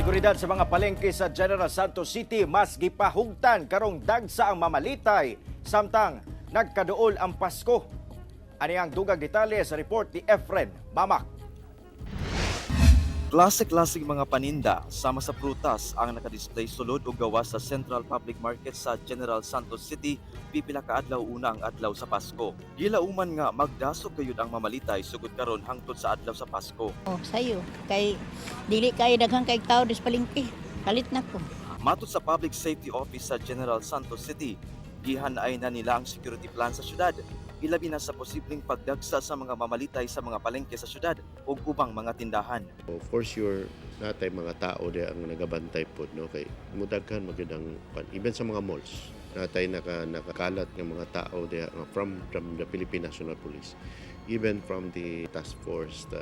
Seguridad sa mga palengke sa General Santos City mas gipahugtan karong dagsa ang mamalitay samtang nagkaduol ang Pasko. Ani ang dugang detalye sa report ni Efren Mamak. Klase-klaseng mga paninda sama sa prutas ang nakadisplay sulod o gawas sa Central Public Market sa General Santos City pipila ka adlaw una ang adlaw sa Pasko. Gilauman nga magdasok gayud ang mamalitay sugod karon hangtod sa adlaw sa Pasko. Oh, sayo. Kay dili kay daghang kay tao dis palengke. Kalit na ko. Matod sa Public Safety Office sa General Santos City, gihanay na nila ang security plan sa syudad, ilabi na sa posibleng pagdagsa sa mga mamalitay sa mga palengke sa syudad ug ubang mga tindahan. For sure, natay mga tao di ang nagabantay pod, no, kay mudaghan magyud ang even sa mga malls, natay nakakalat ng mga tao di nga from the Philippine National Police, even from the task force, the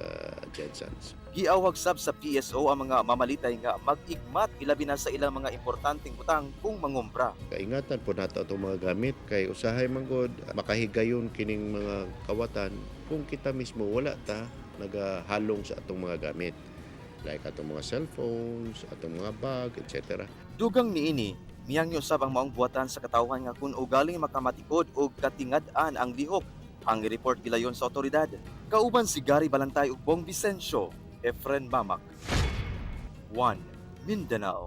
GenSans. Giawhag sab sa PSO ang mga mamalitay nga mag-igmat ilabi na sa ilang mga importanteng butang kung mangumpra. Kaingatan po nato atong mga gamit kay usahay man gud makahigayon kining mga kawatan kung kita mismo wala ta nagahalong sa atong mga gamit, like atong mga cellphones, atong mga bag, etc. Dugang niini, miyangyo sab ang maong buhatan sa katawhan nga kung ugaling makamatikod og katingad-an ang lihok ang report gilayon sa otoridad. Kauban si Gary Balantay ug Bong Vicencio, Efren Mamak. 1 Mindanao.